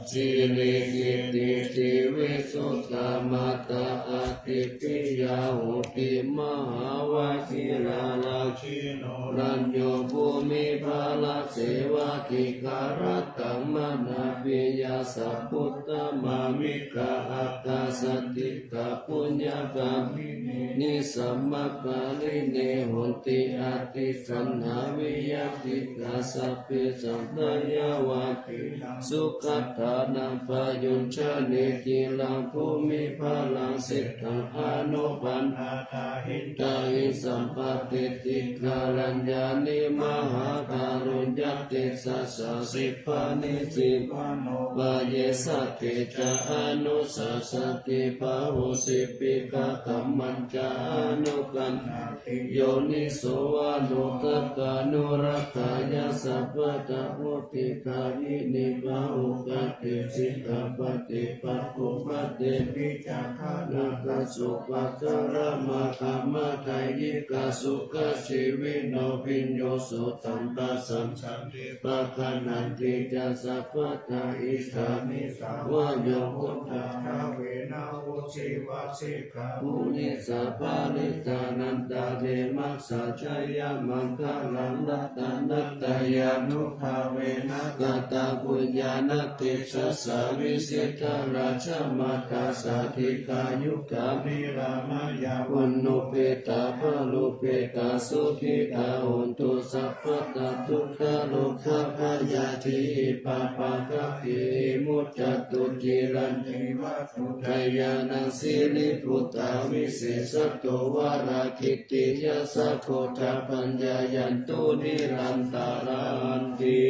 Siri kitti siri visuddhā mātā ādi piyā hoti mahāvajiralajjino rañño bhūmibhārasevā dīgharattaṃ manāpiyā sabbutamāmikā ākāsaṭṭhitā puññagāminehi sammakārine honti atthi saṅghaviyatthiṃ. Sabbe saṅkhā yāvakīlaṃ sugatānaṃ payuñjanti ciraṃ bhūmibhāraṃ seṭṭhaṃ anupaṇṇātā hitāhi sampatiṭṭhitā. Karaññāni mahākāruññatejasā sippāni sippanupāyesā te ca anussāsanti bāhuṃ sippikā kammañca anukammati yoniso manokammānurakkheyyā sabbadā vuḍḍhigāminī pāhulā te sikkhāpade pakkupaṭe vicakkhaṇā kasuppakāramakkhamathaññikā sukhajīvino bhiyyo sotthantā saṅghanti paggaṇhanti ca sabbadā. Idāni vayo buddhadhāvena ujiva sikha pūjī sabbalitānantarime jayamaṅgalaṃ. Ratanattayānubhāvena katapuññāna tejasā vijitā rājamātā sādhikā yukā nirāmayā puṇṇupetā balupetā sukhitā hontu sabbadā. Dukkharogabhayā dīhi pāpaggahehi muccantu cirañjīva. Udayānaṃ siribhūtā visesato varakītiyā sakko ca paññāyantu nirantarānti.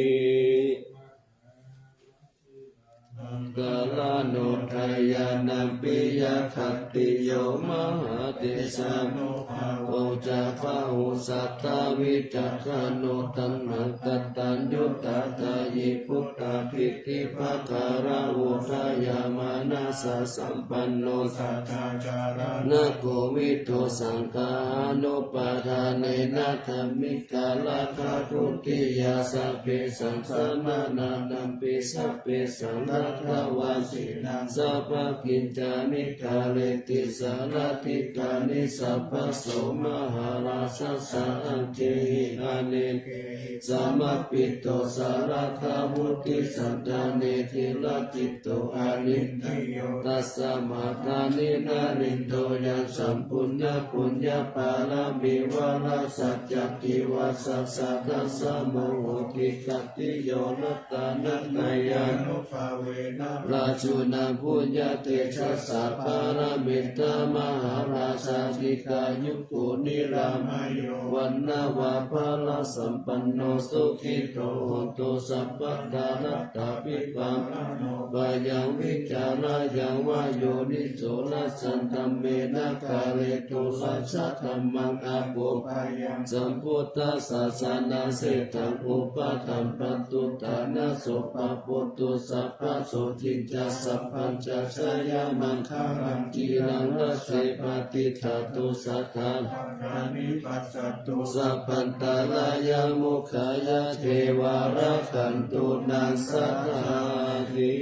Maṅgalānuddayānaṃ piyakhattiyo mahātejā nubhāvo ca bāhusatthā vicakkhaṇo taṇhaṅkataññutā dāyī buddhapītipakāravo dayāmanāsasampanno sadā caraṇakovido saṅghānupādānena dhammikā rakkhāguttiyā sabbesaṃ samaṇānampi sabbesaṃ laddhavā jinaṃ sabbakiñcāni kareti sārathikāni sabbaso mahārājassa aṅgehi anekehi samapito sārathāvuthi sandhānehi rajito anindriyo tasmā dāni narindo yaṃ sampuṇṇapuññapāramī vārasacca divasākadasamo hoti khattiyo ratanattayānubhāvena rājuna puññatejasā pāramita mahārājā dīghāyuko nirāmayo vaṇṇavapālasampanno sukhito hotu sabbadā. Rattābhipāṇaṇo bhayaṃ vicārāyaṃ va yoniso rājadhammena kāretu rājadhammaṃ apo bhayaṃ sambuddhassa janasēṭṭhaṃ upaṭṭhappatu ṭhānaso. Pavuttu sabbasotthiṃ ca sabbañca jayamaṅgalaṃ ciraṃ raṭṭhe patiṭṭhātu sadā sabbāni passa tu sabbantarāyā mokkhaye devā rakkhantu naṃ sadāti.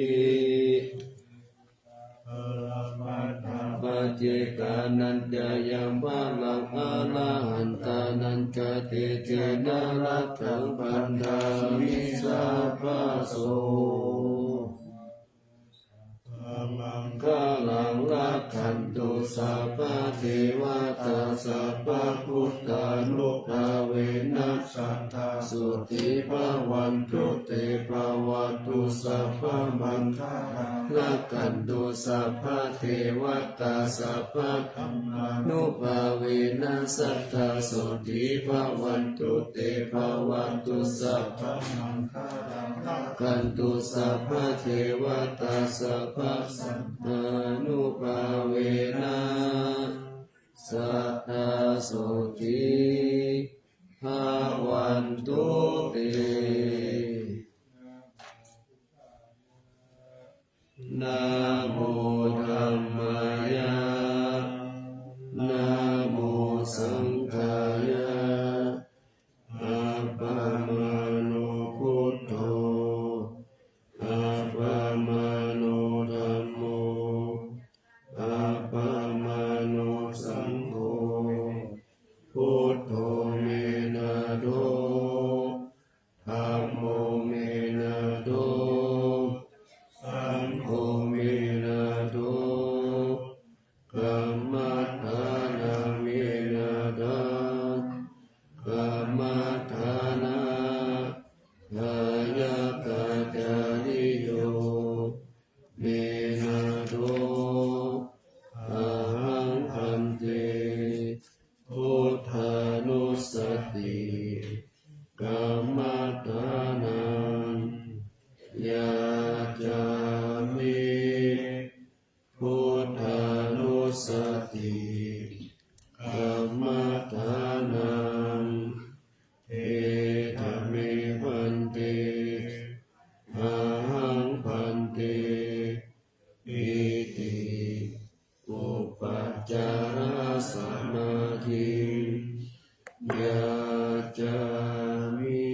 Paccekānañca yaṃ balaṃ arahantānañca tejena rakkhaṃ bandhāmi sabbaso. Maṅgalaṃ rakkhantu sabbadevatā sabbabuddhānubhāvena sadā sotthī bhavantu te. Bhavatu sabbamaṅgalaṃ rakkhantu sabbadevatā sabbadhammānubhāvena sadā sotthī bhavantu te. Bhavatu sabbamaṅgalaṃ rakkhantu sabbadevatā sabbasaṅghānubhāvena sadā sotthī bhavantu te. Namo dhammāya, namo saṅghāya. Appamāṇo buddho, appamāṇo dhammo, appamāṇo saṅgho. Buddho me nātho, dhammo me nātho, saṅgho me nātho, kammaṭṭhāna me nātha, kammaṭṭhāna dāyakācariyo me nātho. Ahaṃ bhante buddhānussati kammaṭṭhānaṃ yācāmi. Buddhānussati kammaṭṭhānaṃ deta me bhante. Ahaṃ bhante iti upacārasamādhiṃ yācāmi.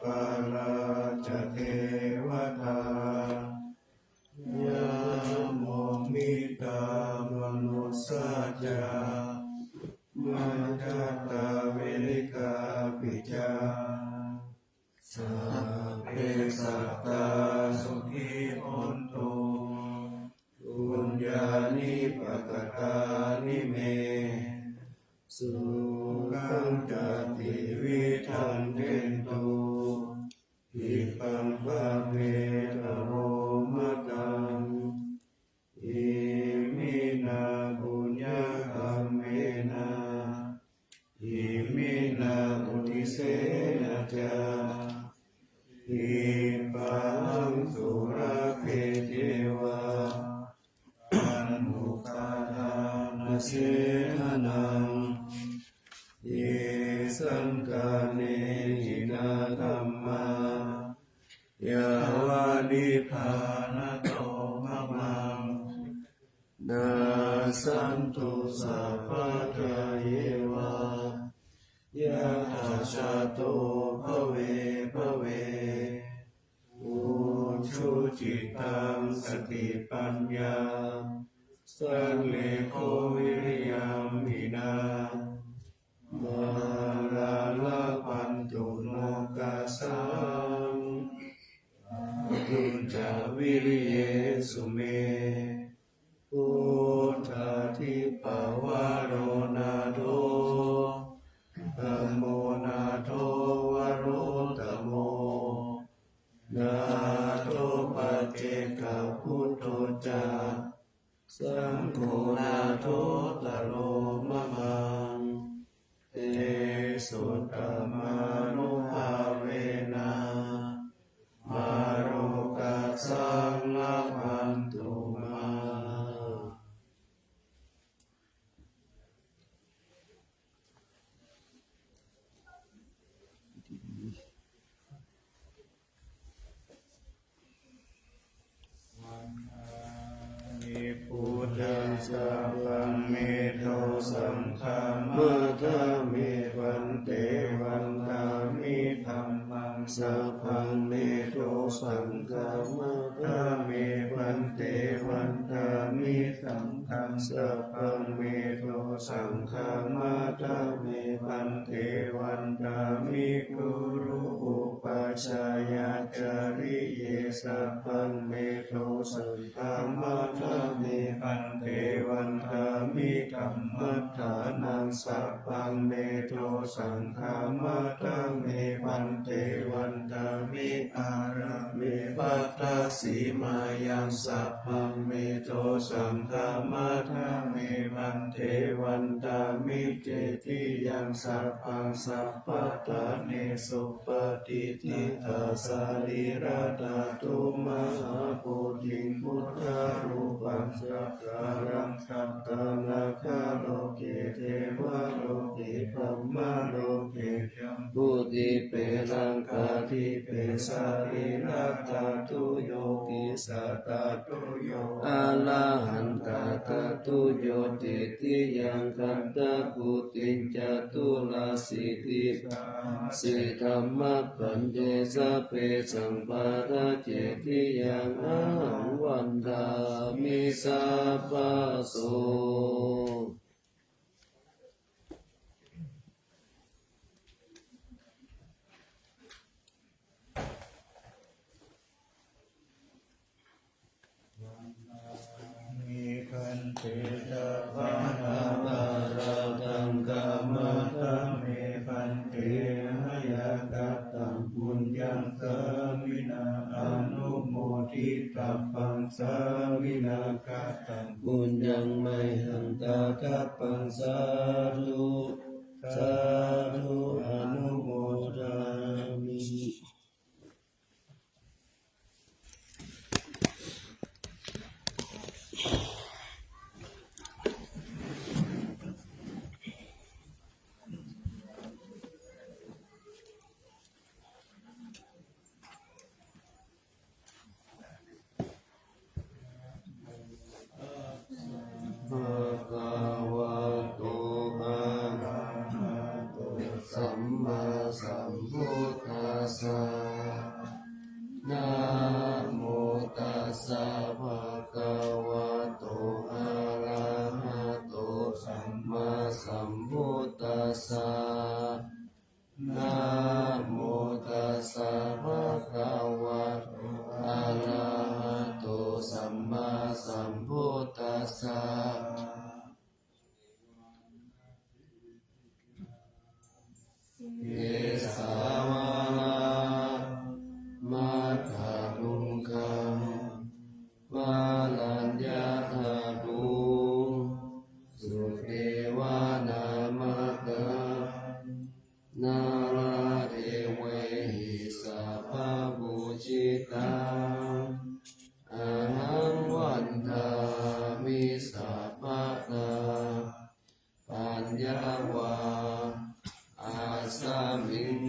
Dvārā ca devatā, yamo mittā manussā ca, majjhattā verikāpi ca, sabbe sattā sukhī hontu, puññāni pakatāni me, sukhañca tividhaṃ dentu, khippaṃ pāpetha vomataṃ. Iminā puññakammena, iminā uddisena ca, khippāhaṃ sulabhe ceva, anuppādānachedanaṃ. Ye santāne hinā dhammā, yāva nibbānato mamaṃ, nassantu sabbadā yeva, yattha jāto bhave bhave. Ujucittaṃ satipaññā, sallekho viriyamhinā, mārā labhantu nokāsaṃ, kātuñca viriyesu me. Buddhādhipavaro nātho, dhammo nātho varuttamo, nātho paccekabuddho ca, saṅgho nāthottaro mamaṃ. Tesottamānubhāvena, mārokāsaṃ labhantu mā. Vandāmi buddhaṃ, sabbaṃ me dosaṃ khamatha me bhante. Vandāmi dhammaṃ, sabbaṃ me dosaṃ khamatha me bhante. Vandāmi saṅghaṃ, sabbaṃ me dosaṃ khamatha me bhante. Vandāmi guru upajjhāyācariye, sabbaṃ me dosaṃ khamatha me bhante. Vandāmi kammaṭṭhānaṃ, sabbaṃ me dosaṃ khamatha me bhante. Vandāmi pāramī pattha sīmāyaṃ, sabbaṃ me dosaṃ khamatha me bhante. Vandāmi cetiyaṃ sabbaṃ sabbaṭṭhānesu patiṭṭhitā sārīradhātu mahābodhiṃ buddharūpaṃ sakalaṃ sadā nāgaloke devaloke brahmaloke jambudīpe laṅkādīpe sārīradhātuyo disādhātuyo arahantādhātuyo cetiyaṃ gandhakuṭiṃ caturāsītisahassidhammapaññe sabbesaṃ bhātacetiyaṃ ahaṃ vandāmi sabbaso. Vandāmi bhante sabbaṃ aparādhaṃ khamatha me bhante. Mayā kataṃ puññaṃ sāminā anumoditabbaṃ, sāminā kataṃ puññaṃ mayhaṃ dātabbaṃ. Sādhu, sādhu, anumodāmi. Bhagavato arahato sammā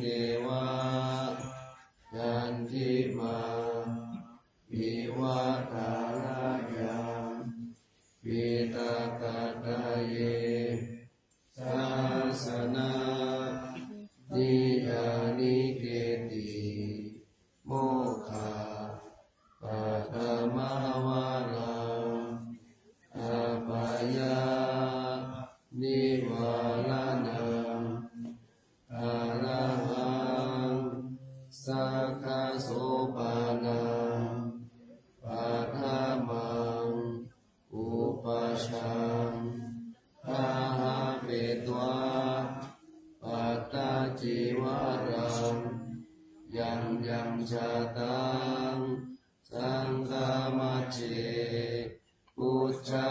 devā candimā divakārayaṃ piṭakattaye sāsana niyānīketi mokkhapaddamāvaraṃ apāyanivāraṇaṃ arahaṃ sakkasopanam paṭhamaṃ upajjhaṃ āhāpetvā pattacīvaraṃ yaṃ yaṃ jātaṃ saṅghamajjhe puccha